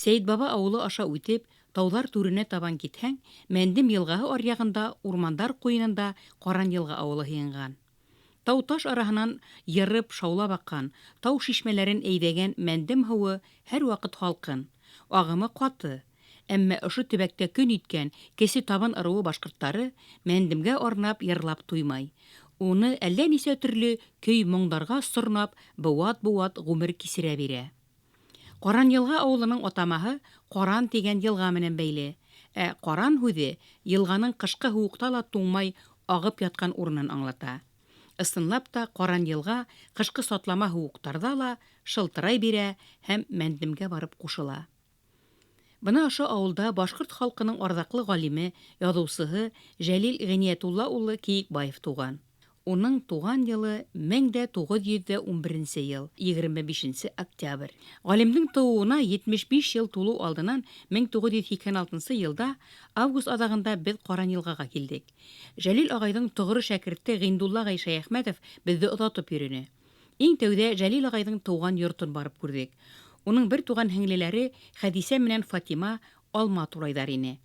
Сәйетбаба ауылы аша үтеп, тауҙар түренә табан китһәң, Мәндем йылғаһы аръяғында урмандар ҡуйынында Ҡаранйылға ауылы һыйынған. Тау-таш араһынан йырып шаулап аҡҡан, тау шишмәләрен әйҙәгән Мәндем һыуы һәр ваҡыт һалҡын, ағымы ҡаты. Әммә ошо төбәктә көн иткән Кесе Табын ырыуы башҡорттары Мәндемгә арнап йырлап туймай. Уны әллә нисә төрлө көй-моңдарға сорнап, быуат-быуат ғүмер кисерә бирә. Ҡаранйылға ауылының атамаһы Ҡаран тигән йылға менән бәйле. Ә ҡаран һүҙе йылғаның ҡышҡы һыуыҡта ла туңмай ағып ятҡан урынын аңлата. Ысынлап та, Ҡаранйылға ҡышҡы сатлама һыуыҡтарҙа ла шылтырай бирә һәм Мәндемгә барып ҡушыла. Бына ошо ауылда башҡорт халҡының арҙаҡлы ғалимы, яҙыусыһы Жәлил Ғиниәтулла улы Кейекбаев тыуған. Уның тыуған йылы 1911 йыл, 25 октябрь. Ғалимдың тыуыуына 75 йыл тулыу алдынан 1986 йылда август аҙағында беҙ Ҡаранйылғаға килдек. Жәлил ағайҙың тоғро шәкерте Ғиндулла ағай Шәйәхмәтов беҙҙе оҙатып йөрөнө. Иң тәүҙә Жәлил ағайҙың тыуған йортон барып күрҙек. Уның бер туған һеңлеләре Хәҙисә менән Фатима алма турайҙар ине.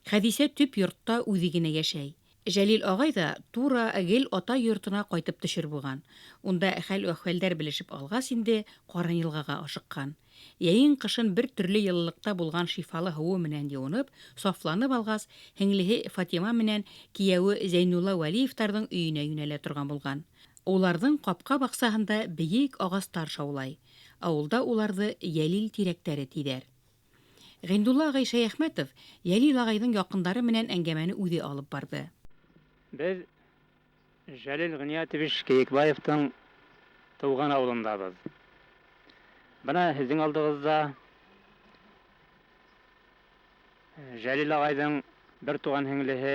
Хәҙисә төп йортта үҙе генә йәшәй. Жәлил ағай ҙа тура гел атай йортона ҡайтып төшөр булған. Унда хәл-әхүәлдәр белешеп алғас инде Ҡаранйылғаға ашыҡҡан. Йәйен ҡышын бер төрлө йылылыҡта булған шифалы һыуы менән йыуынып, сафланып алғас, һеңлеһе Фатима менән кейәүе Зәйнулла Вәлиевтарҙың өйөнә йүнәлә торған булған. Уларҙың ҡапҡа баҡсаһында бейек ағастар шаулай. Ауылда уларҙы йәлил тирәктәре тиҙәр. Ғиндулла ағай Шәйәхмәтов Йәлил ағайҙың яҡындары менән әңгәмәне үҙе алып барҙы. Беҙ Жәлил Ғиниәтович Кейекбаевтың тыуған ауылындабыҙ. Бына һеҙҙең алдығыҙҙа Жәлил ағайҙың бер туған һеңлеһе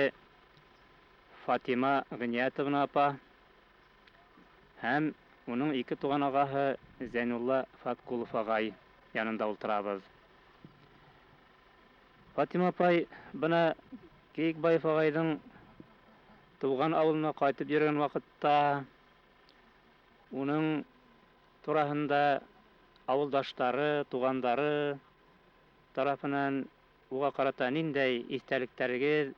Фатима Ғиниәтовна апа һәм уның ике туған ағаһы Зәйнулла Фаткулов ағай янында ултырабыҙ. Фатима апай, бына Кейекбаев ағайҙың тыуған ауылына ҡайтып йөрөгән ваҡытта уның тураһында ауылдаштары, туғандары тарафынан уға ҡарата ниндәй иҫтәлектәрегеҙ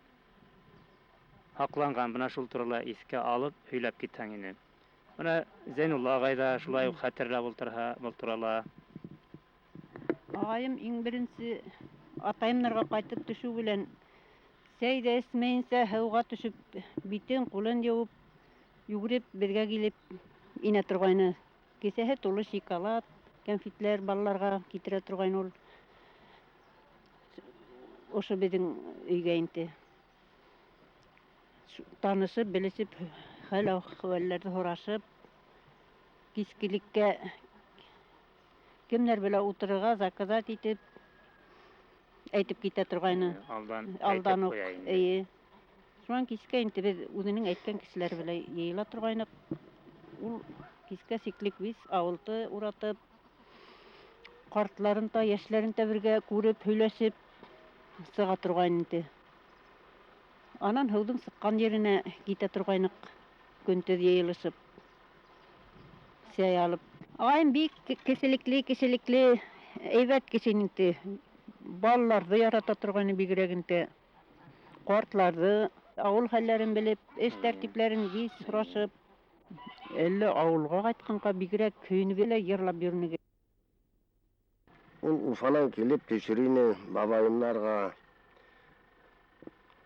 һаҡланған, бына шул турала иҫкә алып һөйләп китһәң ине. Бына Зәйнулла ағай ҙа шулай уҡ хәтерләп ултырһа был турала. Ағайым иң беренсе атайымдарға ҡайтып төшөү белән сәй ҙә эсмәйенсә һыуға төшөп, битен, ҡулын йыуып, йүгереп беҙгә килеп инә торғайны. Кеҫәһе тулы шоколад, кәнфитләр балаларға килтерә торғайны ул. Ошо беҙҙең өйгә инде. Танышып, белешеп, хәл-әхүәлләрҙе һорашып, кискелеккә кемдәр белән ултырырға заказать итеп, әйтеп китә торғайны. Алдан Алдан әйтеп уҡ, ҡуя инде. Эйе. Шунан кискә инде беҙ үҙенең әйткән кешеләре белән йыйыла торғайныҡ. Ул кискә сиклек беҙ ауылды уратып, ҡартларын да, йәшләрен дә бергә күреп, һөйләшеп сыға торғайны инде. Анан һыуҙың сыҡҡан еренә китә торғайныҡ, көнтөҙ йыйылышып, сәй алып. Ағайым бик кеселекле, кешелекле, әйбәт кеше инде. Балаларҙы ярата торғайны бигерәк инде. Ҡартларҙы, ауыл хәлләрен белеп, эш тәртипләрен бик һорашып, әллә ауылға ҡайтҡанға бигерәк көйөнөп элә йырлап йөрөнөк. Ул Уфанан килеп төшөр ине бабайымдарға.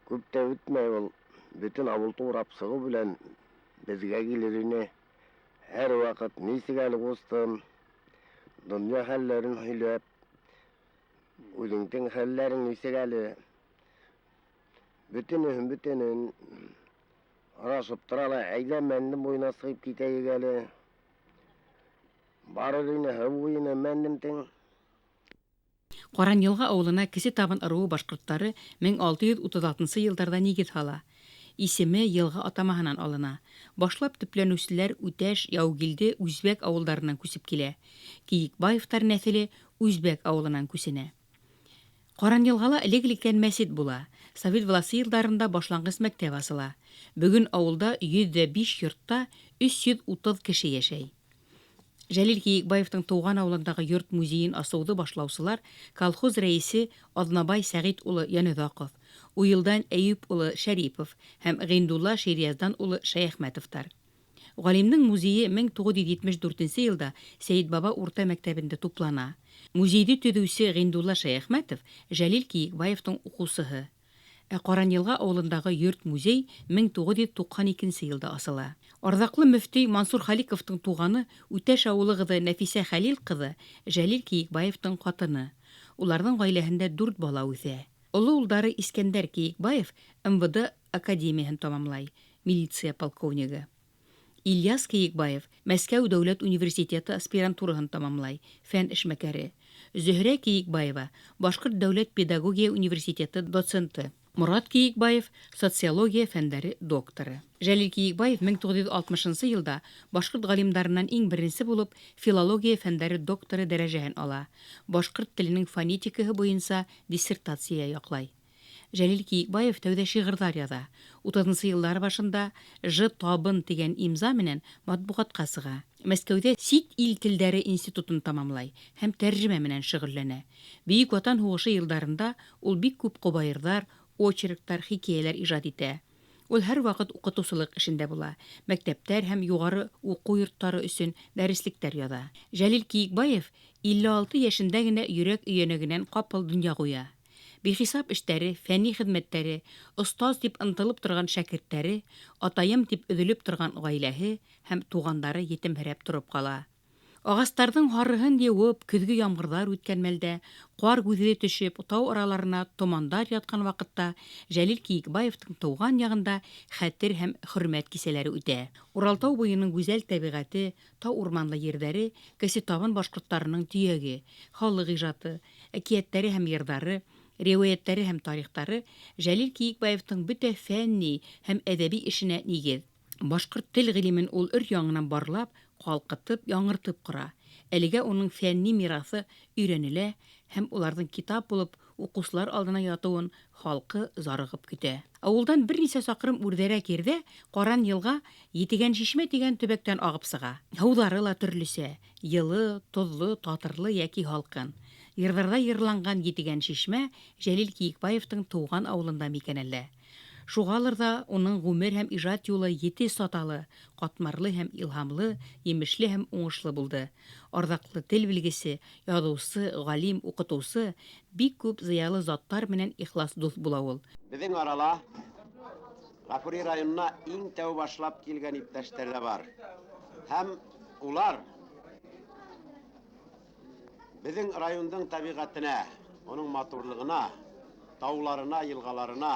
Күп тә үтмәй ул бөтөн ауылды урап сығыу белән беҙгә килер ине. Һәр ваҡыт нисек әле ҡустым, донъя хәлләрен һөйләп, үҙеңдең хәлләрең нисек әле, бөтөнөһөн бөтөнөн һорашып тора ла, әйҙә Мәндем буйына сығып китәйек әле. Барыр ине һыу буйына Мәндемдең. Ҡаранйылға ауылына Кесе Табын ырыуы башҡорттары 1636 йылдарҙа нигеҙ һала. Исеме йылға атамаһынан алына. Башлап төпләнеүселәр Үтәш, Яугилде, Үзбәк ауылдарынан күсеп килә. Кейекбаевтар нәҫеле Үзбәк ауылынан күсенә. Ҡаранйылғала элек-электән мәсет була. Совет власы йылдарында башланғыс мәктәп асыла. Бөгөн ауылда 105 йортта 330 кеше йәшәй. Жәлил Кейекбаевтың тыуған ауылындағы йорт музейын асыуҙы башлаусылар колхоз рәйесе Аҙнабай Сәғит улы Йәнөҙаҡов, Уйылдан Әйүп улы Шәрипов һәм Ғиндулла Ширияздан улы Шәйәхмәтовтар. Ғалимдың музейы 1974 йылда Сәйетбаба урта мәктәбендә туплана. Музейҙы төҙөүсе Ғиндулла Шәйәхмәтов Жәлил Кейекбаевтың уҡыусыһы. Ә Ҡаранйылға ауылындағы йорт музей 1992 йылда асыла. Арҙаҡлы мөфтөй Мансур Халиковтың туғаны Үтәш ауылы ҡыҙы Нәфисә Хәлил ҡыҙы Жәлил Кейекбаевтың ҡатыны. Уларҙың ғаиләһендә 4 бала үҫә. Оло улдары Искәндәр Кейекбаев МВД академияһын тамамлай, милиция полковнигы. Ильяс Кейекбаев Мәскәү дәүләт университеты аспирантураһын тамамлай, фән эшмәкәре. Зөһрә Кейекбаева Башҡорт дәүләт педагогия университеты доценты. Морат Кейекбаев социология фәндәре докторы. Жәлил Кейекбаев 1960 йылда башҡорт ғалимдарынан иң беренсе булып филология фәндәре докторы дәрәжәһен ала. Башҡорт теленең фонетикаһы буйынса диссертация яҡлай. Жәлил Кейекбаев тәүҙә шиғырҙар яҙа. 30 йылдар башында Ж табын тигән имза менән матбуғатҡа сыға. Мәскәүҙә сит ил телдәре институтын тамамлай һәм тәржемә менән шөғөлләнә. Бөйөк Ватан һуғышы йылдарында ул бик күп ҡобайырҙар, очерктар, хикәйәләр ижад итә. Ул һәр ваҡыт уҡытыусылыҡ эшендә була. Мәктәптәр һәм юғары уҡыу йорттары өсөн дәреслектәр яҙа. Жәлил Кейекбаев 56 йәшендә генә йөрәк өйәнәгенән ҡапыл донъя ҡуя. Бихисап эштәре, фәнни хеҙмәттәре, остаз тип ынтылып торған шәкерттәре, атайым тип өҙөлөп торған ғаиләһе һәм туғандары етемһерәп тороп ҡала. Ағастарҙың һарыһын йыуып, көҙгө ямғырҙар үткән мәлдә, ҡар күҙе төшөп, тау араларына томандар ятҡан ваҡытта Жәлил Кейекбаевтың тыуған яғында хәтер һәм хөрмәт кисәләре үтә. Уралтау буйының гүзәл тәбиғәте, тау урманлы ерҙәре, Кесе Табын башҡорттарының төйәге, халыҡ ижады, әкиәттәре һәм йырҙары, риүәйәттәре һәм тарихтары Жәлил Кейекбаевтың бөтә фәнни һәм әҙәби эшенә нигеҙ. Башҡорт тел ғилемен ул өр яңынан барлап, ҡалҡытып, яңыртып ҡора. Әлегә уның фәнни мираҫы өйрәнелә һәм уларҙың китап булып уҡыусылар алдына ятыуын халҡы зарығып көтә. Ауылдан бер нисә саҡрым үрҙәрәк ерҙә Ҡаран йылға Етегән шишмә тигән төбәктән ағып сыға. Һыуҙары ла төрлөсә: йылы, тоҙло, татырлы йәки һалҡын. Йырҙарҙа йырланған Етегән шишмә Жәлил Кейекбаевтың тыуған ауылында микән әллә? Шуғалыр ҙа уның ғүмер һәм ижад юлы ете саталы, ҡатмарлы һәм илһамлы, емешле һәм уңышлы булды. Арҙаҡлы тел белгесе, яҙыусы, ғалим, уҡытыусы бик күп зыялы заттар менән ихлас дуҫ була ул. Беҙҙең арала Ғафури районына иң тәү башлап килгән иптәштәр ҙә бар. Һәм улар беҙҙең райондың тәбиғәтенә, уның матурлығына, тауларына, йылғаларына,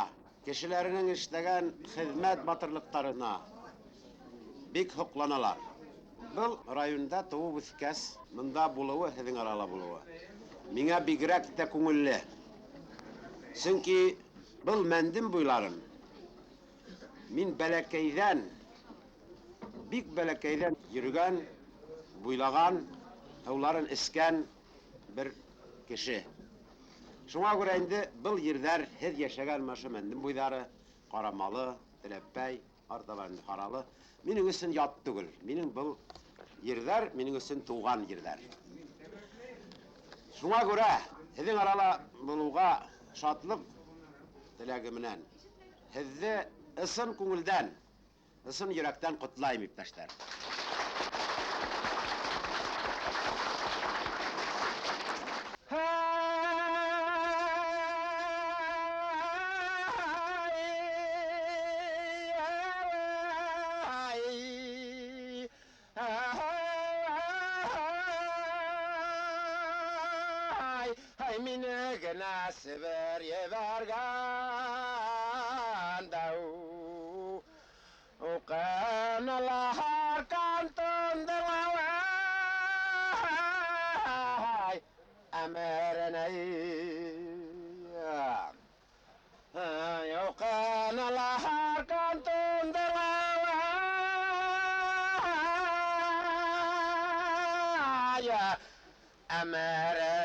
кешеләренең эшләгән хеҙмәт батырлыҡтарына бик һоҡланалар. Был районда тыуып үҫкәс, бында булыуы, һеҙҙең арала булыуы миңә бигерәк тә күңелле. Сөнки был Мәндем буйларын мин бәләкәйҙән, бик бәләкәйҙән йөрөгән, буйлаған, һыуларын эскән бер кеше. Шуңа күрә инде был ерҙәр, һеҙ йәшәгән машы Мәндем буйҙары, Ҡарамалы, Теләпәй, артабан Ҡаралы, минең өсөн ят түгел. Минең был ерҙәр, минең өсөн тыуған ерҙәр. Шуңа күрә һеҙҙең арала булыуға шатлыҡ теләге менән һеҙҙе ысын күңелдән, ысын йөрәктән ҡотлайым, иптәштәр. Сибер ебәргән дәү уҡыналар кантындылай әмеренәй уҡыналар кантындылай әмерен.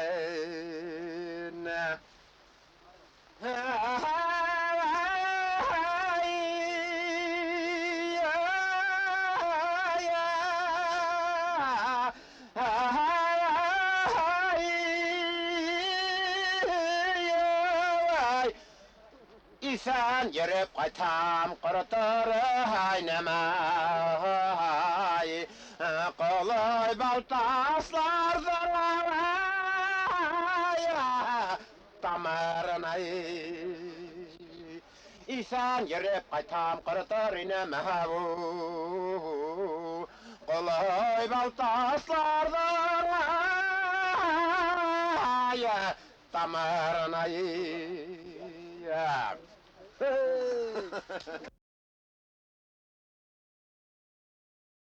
Иҫән йөрөп ҡайтһам, ҡоротор инем, ай. Ҡолай балтасларҙың тамырын, ай. Иҫән йөрөп ҡайтһам, ҡоротор инем, Ҡолай балтасларҙың тамырын, ай.